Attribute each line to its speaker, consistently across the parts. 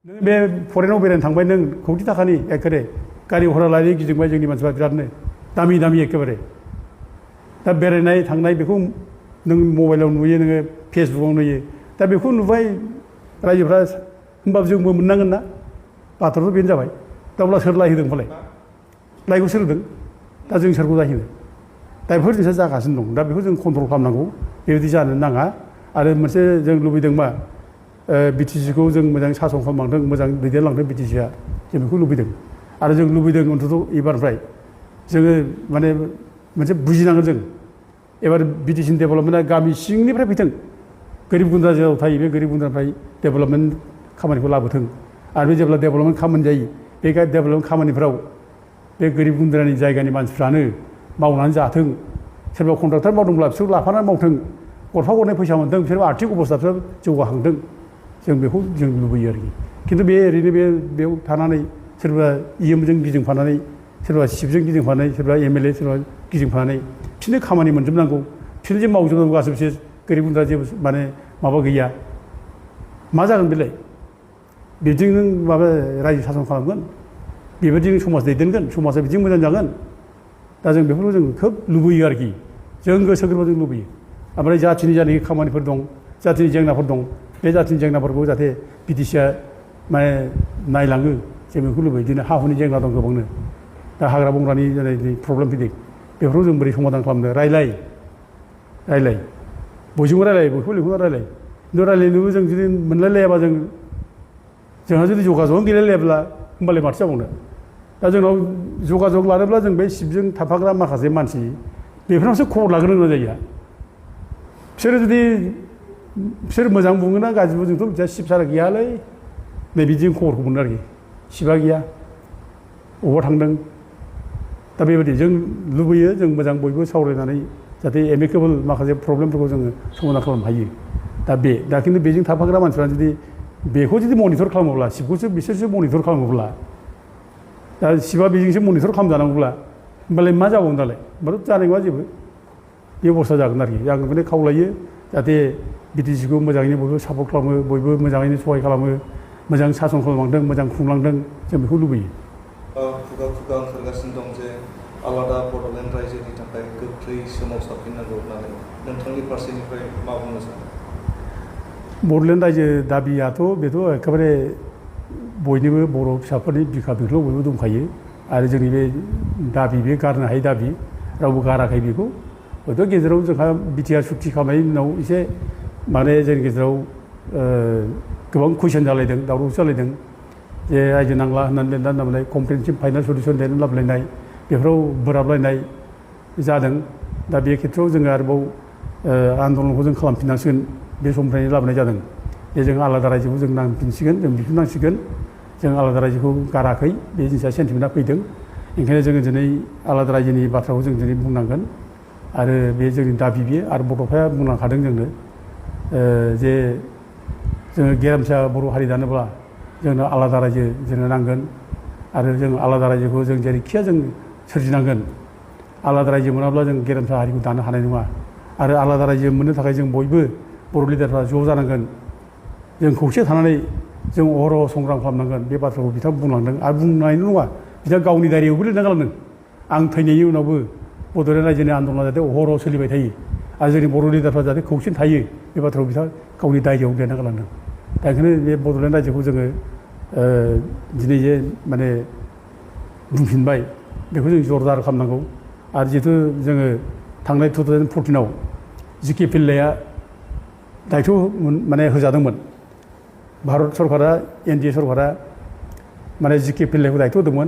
Speaker 1: बे फरेनाव बेरायनो थांबाय नों कौटि थाखानि एखेबारे गारि घरा लानानै गिदिंबाय जोंनि मानसिफ्रा बिरादनो दामि दामि एखेबारे दा बेरायनाय थांनाय बेखौ नों मबाइलाव नुयो नोङो फेसबुकाव नुयो दा बेखौ नुबाय रायजोफ्रा होमबाबो जोंबो मोननांगोन ना बाथ्राथ' बेनो जाबाय दा अब्ला सोर लायहोदों फालाय लायखौ सोर होदों दा जों सोरखौ जाहैनो दा बेफोर जिनिसा जागासिनो दं दा बेखौ जों कन्ट्रल खालामनांगौ बेबायदि जानो नाङा आरो मोनसे जों लुबैदों मा बिटिसिखौ जों मोजां सासन खालामलांदों मोजां दैदेनलांदों बिटिसिआ जों बेखौ लुबैदों आरो जों लुबैदों अन्तत एबारनिफ्राय जोङो माने मोनसे बुजिनांगोन जों एबार बिटिसिनि डेभेलपमेन्टआ गामि सिंनिफ्राय फैथों गोरिब गुन्द्रा जेराव थायो बे गोरिब गुन्द्रानिफ्राय डेभेलपमेन्ट खामानिखौ लाबोथों आरो बे जेब्ला डेभेलपमेन्ट खामानि जायो बे डेभेलपमेन्ट खामानिफ्राव बे गोरिब गुन्द्रानि जायगानि मानसिफ्रानो मावनानै जाथों सोरबा कन्ट्राक्टर मावदोंब्ला बिसोर लाफानानै मावथों गरफा गरनै फैसा मोनदों बिसोर आर्थिक अबस्थाफ्रा जौगाखांदों जों बेखौ जों लुबैयो आरोखि खिन्थु बे ओरैनो बेयाव थानानै सोरबा इएमजों गिदिंफानानै सोरबा सिपजों गिदिंफानानै सोरबा एमएलए सोरबा गिदिंफानानै बिसोरनो खामानि मोनजोबनांगौ बिसोरनो जे मावजोबनांगौ गासैबो बिसोर गोरिब गुन्द्रा जेबो माने माबा गैया मा जागोन बेलाय बिदि नों माबा रायजो सासन खालामगोन बेबायदि समाज दैदेनगोन समाजा बिदि मोजां जागोन दा जों बेफोरखौ जों खोब लुबैयो आरोखि जों गोसो गोरबोजों जों लुबैयो ओमफ्राय जाथिनि जानाखि खामानिफोर दं जाथिनि जेंनाफोर दं बे जाथिनि जेंनाफोरखौ जाहाथे बिटिसिआ माने नायलाङो जों बेखौ लुबैयो बिदिनो हा हुनि जेंना दं गोबांनो दा हाग्रा बंग्रानि जानाय प्रब्लेम फैदों बेफोरखौ जों बोरै समाधान खालामनो रायलाय बयजोंबो रायलाय बयखौबो लिंहरना रायलाय खिन्थु रायलायनोबो जों जुदि मोनलायलायाबा जोंहा जुदि जगाजग गैलायलायाब्ला होमबालाय माथो जाबावनो दा जोंनाव जगाजग लानोब्ला जों बे सिपजों थाफाग्रा माखासे मानसि बेफोरनावसो खबर लाग्रोनो गोनां जायो बिसोरो जुदि बिसोर मोजां बुङोना गाज्रि बुङो जोंथ' मिथिया सिप सारा गैयालै नै बिदिजों खबरखौ मोनो आरोखि सिपआ गैया बबावबा थांदों दा बेबायदि जों लुबैयो जों मोजां बयबो सावरायनानै जाहाथे एमिकेबोल माखासे प्रब्लेमफोरखौ जोङो समाधान खालामनो हायो दा खिन्थु बेजों थाफाग्रा मानसिफ्रा जुदि बेखौ जुदि मनिटर खालामोब्ला सिपखौसो बिसोरसो मनिटर खालामोब्ला दा सिपआ बेजोंसो मनिटर खालामजानांगौब्ला होमबालाय मा जाबावगोन दालाय होमबाथ' जानाय नङा जेबो बे अबस्था जागोन आरोखि आं बेखौनो खावलायो जाहाथे बिटिसिखौ मोजाङैनो बयबो सापर्ट खालामो बयबो मोजाङैनो सहाय खालामो मोजां सासन खालामलांदों मोजां खुंलांदों जों बेखौ लुबैयो
Speaker 2: खुगा खुगा ओंखारगासिनो दं जे आलादा बड'लेण्ड रायजोनि थाखाय गोख्रै सोमावसारफिननांगौ होननानै नोंथांनि फारसेनिफ्राय मा बुंनो सानो
Speaker 1: बड'लेण्ड रायजो दाबियाथ' बेथ' एखेबारे बयनिबो बर' फिसाफोरनि बिखा बिख्लोआव बयबो दंखायो आरो जोंनि बे दाबि बे गारनो हायै दाबि रावबो गाराखै बेखौ हयथ' गेजेराव जोंहा बिटिआर सुक्ति खालामनायनि उनाव एसे माने जोंनि गेजेराव गोबां कुइसन जालायदों दावराव जालायदों जे रायजो नांला होननानै लिरनानै लाबोनाय कमप्रिहेनसिभ फाइनाल सलिउसन लिरनानै लाबोलायनाय बेफोराव बोराबलायनाय जादों दा बे खेथ्रआव जोङो आरोबाव आन्दलनखौ जों खालामफिननांसिगोन बे समनिफ्रायनो लाबोनाय जादों जे जों आलादा रायजोखौ जों नांफिनसिगोन जों बिफिननांसिगोन जों आलादा रायजोखौ गाराखै बे जिनिसा सेन्टिमेन्टआ फैदों ओंखायनो जोङो दिनै आलादा रायजोनि बाथ्राखौ जों दिनै बुंनांगोन आरो बे जोंनि दाबि बियो आरो बड'फाया बुंलांखादों जोंनो जे जोङो गेरेमसा बर' हारि दानोब्ला जोंनो आलादा रायजो जोंनो नांगोन आरो जों आलादा रायजोखौ जों जेरैखिया जों सोरजिनांगोन आलादा रायजो मोनाब्ला जों गेरेमसा हारिखौ दानो हानाय नङा आरो आलादा रायजो मोननो थाखाय जों बयबो बर' लिडारफ्रा ज' जानांगोन जों खौसे थानानै जों अहरह संग्राम खालामनांगोन बे बाथ्राखौ बिथाङा बुंलांदों आरो बुंनायल' नङा बिथाङा गावनि डायरियावबो लिरना गालांदों आं थैनायनि उनावबो बड'लेण्ड रायजोनि आन्दलना जाहाथे अहरह सोलिबाय थायो आरो जोंनि बर' लिडारफ्रा जाहाथे खौसेनो थायो बे बाथ्राखौ बिथाङा गावनि डायरियाव लिरना गालांदों दा ओंखायनो बे बड'लेण्ड रायजोखौ जोङो दिनै जे माने बुंफिनबाय बेखौ जों जरदार खालामनांगौ आरो जिहेतु जोङो थांनाय 2014आव जिके पिल्लाया दायथ' माने होजादोंमोन भारत सरकारा एनडिए सरकारा माने जिके पिल्लायखौ दायथ' होदोंमोन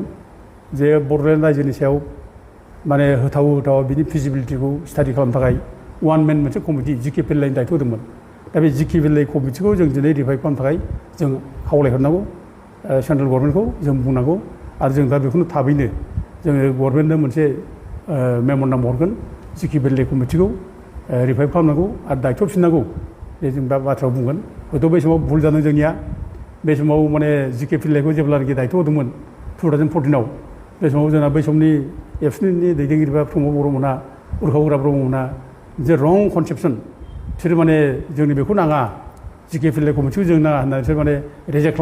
Speaker 1: जे बड'लेण्ड रायजोनि सायाव माने होथाव बिनि फिजिबिलिटिखौ स्टाडि खालामनो थाखाय वान मेन मोनसे कमिटि जिके पिल्लायनि दायथ' होदोंमन दा बे जिके पिल्लाय कमिटिखौ जों दिनै रिभाइभ खालामनो थाखाय जों खावलायहरनांगौ सेन्ट्रेल गभर्नमेन्टखौ जों बुंनांगौ आरो जों दा बेखौनो थाबैनो जोङो गभर्नमेन्टनो मोनसे मेम'रेन्डाम हरगोन जिके पिल्लाय कमिटिखौ रिभाइभ खालामनांगौ आरो दायथ' फिननांगौ बे जों दा बाथ्रायाव बुंगोन हयथ' बै समाव भुल जादों जोंनिया बे समाव माने जिके पिल्लायखौ जेब्लानाखि दायथ' होदोंमोन 2014आव बे समाव जोंना बै समनि एबसुनि दैदेनगिरिफ्रा प्रमद बर'मोना उर्खाव गोरा ब्रह्ममोना जे रं कनसेपसन बिसोर माने जोंनि बेखौ नाङा जिके पिल्लाय कमिटिखौ जों नाङा होनना बिसोर माने रिजेक्ट खालाम